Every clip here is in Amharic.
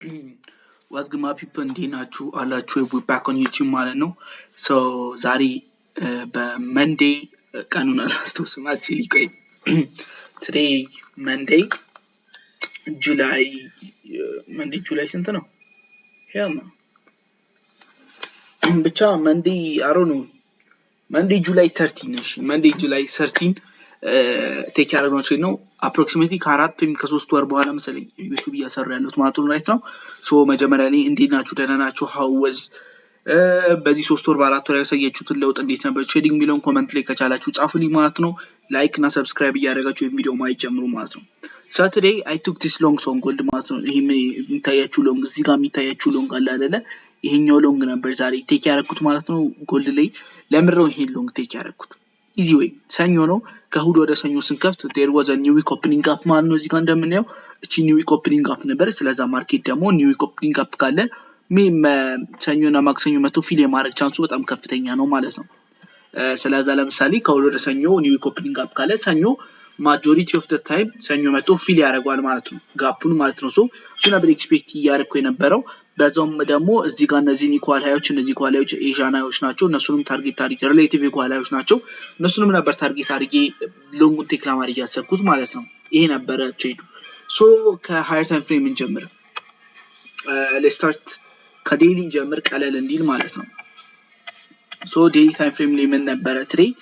What's good, my people? እንዴት ናችሁ አላችሁ? We back on YouTube ማለት ነው። So ዛሬ በ Monday፣ ቀኑን አላስታውስም actually። ቆይ፣ today Monday July፣ Monday July ስንት ነው? Hell no፣ ብቻ Monday አሮ ነው፣ Monday July 13። እሺ፣ Monday July 13 take ያደረግነው trade ነው። Approximately ከ4 ወይም ከ3 ወር በኋላ መሰለኝ YouTube እያሰሩ ያሉት ማለት ነው፣ right ነው። So መጀመሪያ ላይ እንዴት ናችሁ? ደህና ናችሁ? How was በዚህ 3 ወር በ4 ወር ያሳያችሁትን ለውጥ፣ እንዴት ነበር trading የሚለውን comment ላይ ከቻላችሁ ጻፉልኝ ማለት ነው። Like እና subscribe እያደረጋችሁ ወይም ቪዲዮ ማየት ጀምሩ ማለት ነው። So today I took this long on gold ማለት ነው። ይሄ የሚታያችሁ long፣ እዚህ ጋር የሚታያችሁ long አለ አይደለ? ይሄኛው long ነበር ዛሬ take ያደረኩት ማለት ነው gold ላይ። ለምንድነው ይሄን long take ያደረኩት? Easy way፣ ሰኞ ነው። ከእሁድ ወደ ሰኞ ስንከፍት there was new week opening gap ማለት ነው። እዚህ ጋር እንደምናየው እቺ new week opening gap ነበር። ስለዛ market ደግሞ new week opening gap ካለ ሰኞና ማክሰኞ መቶ fill የማድረግ chance ኡ በጣም ከፍተኛ ነው ማለት ነው። ስለዛ ለምሳሌ ከእሁድ ወደ ሰኞ new week opening gap ካለ ሰኞ majority of time ሰኞ መቶ fill ያደርገዋል ማለት ነው፣ gap ኡን ማለት ነው። So እሱ ነበር expect እያደረግኩ የነበረው። በዛውም ደግሞ እዚህ ጋር እነዚህን equal high ኦች፣ እነዚህ equal high ኦች Asian high ኦች ናቸው። እነሱንም target አድርጌ፣ relative equal high ኦች ናቸው። እነሱንም ነበር target አድርጌ long ኡን take ለማድረግ ያሰብኩት ማለት ነው። ይሄ ነበረ trade ኡ። So ከ higher time frame እንጀምር። Let's start ከ daily እንጀምር ቀለል እንዲል ማለት ነው። So daily time frame ላይ ምን ነበረ trade?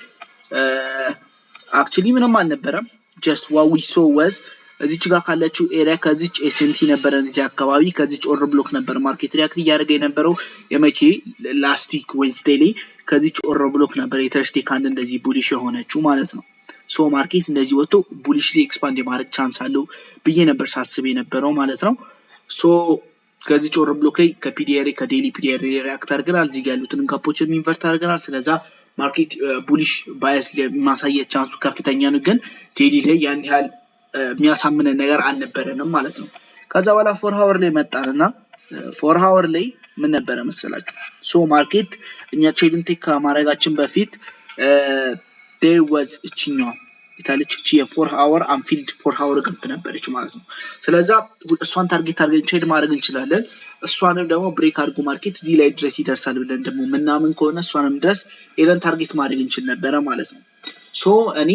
Actually ምንም አልነበረም። Just what we saw was እዚች ጋር ካለችው area ከዚች SMT ነበረ፣ እዚህ አካባቢ ከዚች order block ነበር market react እያደረገ የነበረው። የመቼ? Last week Wednesday ላይ ከዚች order block ነበር የ Thursday candle እንደዚህ bullish የሆነችው ማለት ነው። So market እንደዚህ ወጥቶ bullishly expand የማድረግ chance አለው ብዬ ነበር ሳስብ የነበረው ማለት ነው። So ከዚች order block ላይ ከ PD array፣ ከ daily PD array react አድርገናል። እዚህ ጋር ያሉትን gap ኦችን invert አድርገናል። ስለዛ market bullish bias ማሳየት chance ኡ ከፍተኛ ነው፣ ግን daily ላይ ያን ያህል የሚያሳምነን ነገር አልነበረንም ማለት ነው። ከዛ በኋላ 4 hour ላይ መጣንና 4 hour ላይ ምን ነበረ መሰላችሁ? So market እኛ trade ኡን take ከማድረጋችን በፊት there was እችኛዋ የታለች? እቺ የ 4 hour unfilled 4 hour gap ነበረች ማለት ነው። ስለዛ እሷን target አድርገን trade ማድረግ እንችላለን። እሷንም ደግሞ break አድርጎ market እዚህ ላይ ድረስ ይደርሳል ብለን ደግሞ ምናምን ከሆነ እሷንም ድረስ ሄደን target ማድረግ እንችል ነበረ ማለት ነው። So እኔ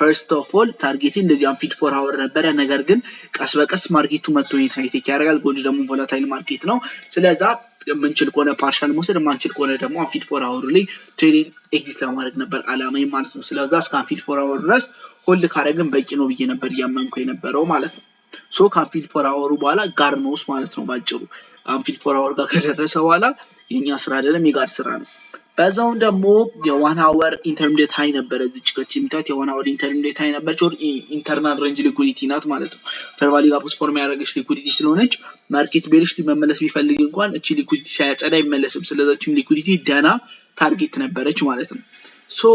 first of all target ኤ እንደዚህ unfilled 4 hour ነበረ። ነገር ግን ቀስ በቀስ market ኡ መጥቶ ይሄን high take ያደርጋል። Gold ደግሞ volatile market ነው። ስለዛ የምንችል ከሆነ partial መውሰድ፣ የማንችል ከሆነ ደግሞ unfilled 4 hour ላይ trading exit ለማድረግ ነበር አላማዬ ማለት ነው። ስለዛ እስከ unfilled 4 hour ድረስ hold ካደረግን በቂ ነው ብዬ ነበር እያመንኩ የነበረው ማለት ነው። So ከ unfilled 4 hour ኡ በኋላ ጋር ነውስ ማለት ነው። ባጭሩ unfilled 4 hour ጋር ከደረሰ በኋላ የኛ ስራ አይደለም፣ የ God ስራ ነው። በዛውም ደግሞ የ 1 hour intermediate high ነበረ። እዚች ከች የሚታት የ 1 hour intermediate high ነበረች። Or internal range liquidity ናት ማለት ነው። Fair value gap ውስጥ form ያደረገች liquidity ስለሆነች market bearish ሊመለስ ቢፈልግ እንኳን እቺ liquidity ሳያጸዳ አይመለስም። ስለዛችም liquidity ደህና target ነበረች ማለት ነው። So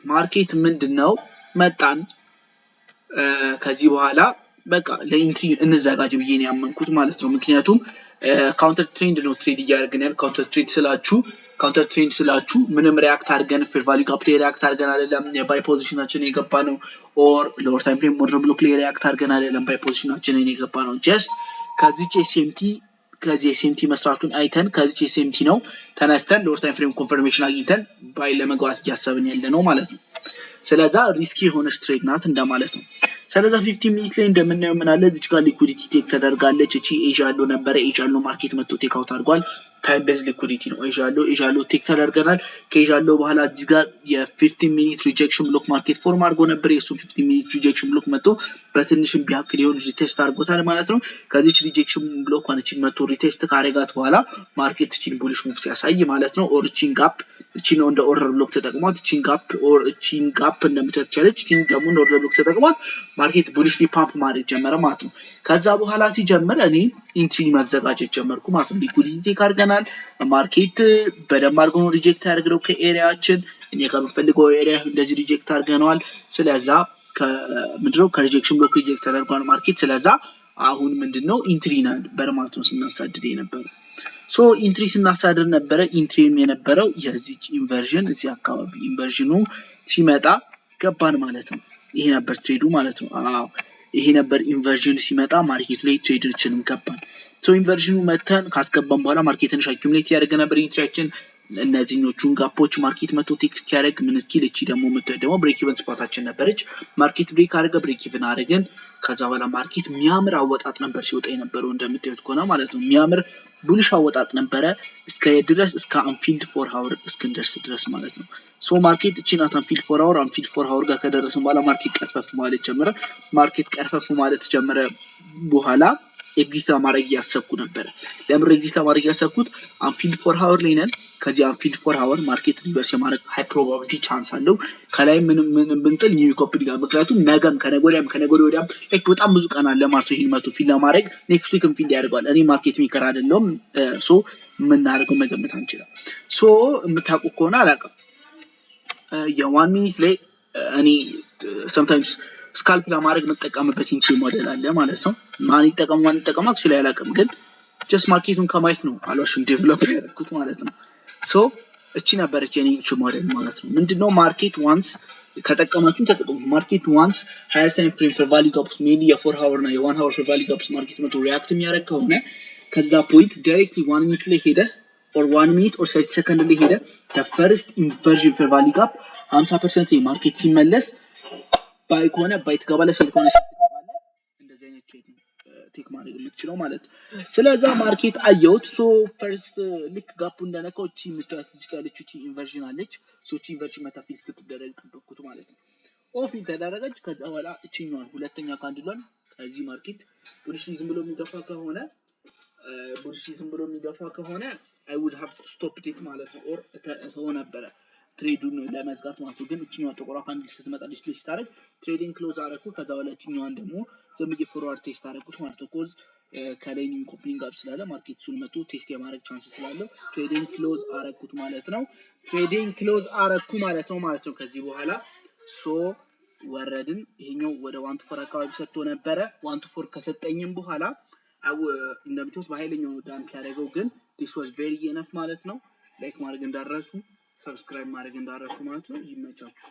market ምንድን ነው መጣን። ከዚህ በኋላ በቃ ለ entry እንዘጋጅ ብዬ ነው ያመንኩት ማለት ነው። ምክንያቱም counter trend ነው trade እያደረግን ያል counter trend ስላችሁ ምንም react አድርገን fair value gap ላይ react አድርገን አይደለም የ buy position ኣችን የገባ ነው። Or lower time frame order block ላይ react አድርገን አይደለም buy position ኣችንን የገባ ነው። Just ከዚች SMT፣ ከዚህ SMT መስራቱን አይተን ከዚች SMT ነው ተነስተን lower time frame confirmation አግኝተን buy ለመግባት እያሰብን ያለ ነው ማለት ነው። ስለዛ risky የሆነች trade ናት እንደማለት ነው። ስለዛ 15 minute ላይ እንደምናየው ምን አለ? እዚች ጋር liquidity take ተደርጋለች። እቺ Asia low ነበረ። Asia low market መጥቶ take out አድርጓል። Time based liquidity ነው Asia low። Asia low take ተደርገናል። ከ Asia low በኋላ እዚህ ጋር የ 15 minute rejection block market form አድርጎ ነበር። የእሱን 15 minute rejection block መጥቶ በትንሽም ቢያክል የሆን retest አድርጎታል ማለት ነው። ከዚች rejection block እቺን መጥቶ retest ካረጋት በኋላ market እቺን bullish move ሲያሳይ ማለት ነው። Or እቺን gap፣ እቺን እንደ order block ተጠቅሟት፣ እቺን gap or እቺን gap እንደምትቻለች እቺን ደግሞ እንደ order block ተጠቅሟት market bullishly pump ማድረግ ጀመረ ማለት ነው። ከዛ በኋላ ሲጀምር እኔ entry መዘጋጀት ጀመርኩ ማለት ነው። Liquidity take አድርገናል። Market በደንብ አድርጎ ነው reject ያደርግነው ከ area ኣችን፣ እኛ ከምንፈልገው area እንደዚህ reject አድርገነዋል። ስለዛ ምንድነው ከ rejection block reject ተደርጓል market። ስለዛ አሁን ምንድነው entry ነበር ማለት ነው ስናሳድድ የነበረው። So entry ስናሳድድ ነበረ። Entry ም የነበረው የዚች inversion እዚህ አካባቢ inversion ኑ ሲመጣ ገባን ማለት ነው። ይሄ ነበር trade ኡ ማለት ነው። አዎ፣ ይሄ ነበር። Inversion ሲመጣ market ኡ ላይ trade ኦችንም ገባን። So inversion ኑ መተን ካስገባን በኋላ market ትንሽ accumulate እያደረገ ነበር entry ያችን። እነዚህኞቹን gap ኦች market መቶ test ያደረግ ምን እስኪል፣ እቺ ደግሞ የምታዩት ደግሞ break even spot ኣችን ነበረች። Market break አደረገ፣ break even አደረግን። ከዛ በኋላ market የሚያምር አወጣጥ ነበር ሲወጣ የነበረው እንደምታዩት ከሆነ ማለት ነው። የሚያምር bullish አወጣጥ ነበረ እስከ ድረስ፣ እስከ unfilled 4 hour እስክንደርስ ድረስ ማለት ነው። So market እቺ ናት unfilled 4 hour። Unfilled 4 hour ጋር ከደረስን በኋላ market ቀርፈፍ ማለት ጀመረ። Market ቀርፈፍ ማለት ጀመረ በኋላ exit ለማድረግ እያሰብኩ ነበረ። ለምን exit ለማድረግ ያሰብኩት? Unfilled 4 hour ላይ ነን። ከዚህ unfilled 4 hour market reverse የማድረግ high probability chance አለው። ከላይ ምንም ምንም ብንጥል new week opening ጋር፣ ምክንያቱም ነገም ከነገ ወዲያም ከነገ ወዲያም like በጣም ብዙ ቀን አለ ማለት ነው። ይህን መቶ fill ለማድረግ next week ም fill ያደርገዋል። እኔ market maker አይደለሁም። So የምናደርገው መገመት አንችልም። So የምታውቁ ከሆነ አላውቅም፣ የ 1 minute ላይ እኔ sometimes scalp ለማድረግ የምጠቀምበት entry model አለ ማለት ነው። ማን ይጠቀሙ ማን ይጠቀሙ actually አላውቅም፣ ግን just market ኡን ከማየት ነው፣ አልዋሽም፣ develop ያደረኩት ማለት ነው። So እቺ ነበረች የኔ entry model ማለት ነው። ምንድነው? Market once ከጠቀማችሁ ተጠቀሙ። Market once higher time frame fair value gaps፣ mainly የ 4 hour እና የ 1 hour fair value gaps market መቶ react የሚያደርግ ከሆነ ከዛ point directly 1 minute ላይ ሄደ or 1 minute or 30 second ላይ ሄደ first inversion fair value gap 50% market ሲመለስ buy ከሆነ buy ትገባለህ፣ sell ከሆነ sell ትገባለህ። እንደዚህ አይነት trade take ማድረግ የምትችለው ማለት ነው። ስለዛ market አየሁት። So first ልክ gap ኡ እንደነካው እቺ የምታዩት እዚህ ጋር ያለችው እቺ inversion አለች። So እቺ inversion መታ fill እስክትደረግ ጠበቅኩት ማለት ነው። ኦ fill ተደረገች። ከዛ በኋላ እችኛዋን ሁለተኛ candle ኧን ከዚህ market bullish ዝም ብሎ የሚገፋ ከሆነ I would have stopped it ማለት ነው። Or ተው ነበረ trade ኡን ለመዝጋት ማለት ነው። ግን እችኛዋ ጥቁሯ candle ስትመጣ display ስታደርግ trade ን close አደረኩ። ከዛ በኋላ እችኛዋን ደግሞ ዝም ብዬ forward test አደረኩት ማለት ነው። 'Cause ከላይ new opening gap ስላለ market እሱን መቶ test የማድረግ chance ስላለው trade ን close አረኩት ማለት ነው። Trade ን close አረኩ ማለት ነው። ከዚህ በኋላ so ወረድን። ይሄኛው ወደ 1 to 4 አካባቢ ሰጥቶ ነበረ። 1 to 4 ከሰጠኝም በኋላ እንደምታዩት በኃይለኛው dump ያደረገው፣ ግን this was very enough ማለት ነው። Like ማድረግ እንዳረሱ፣ subscribe ማድረግ እንዳረሱ ማለት ነው። ይመቻችሁ።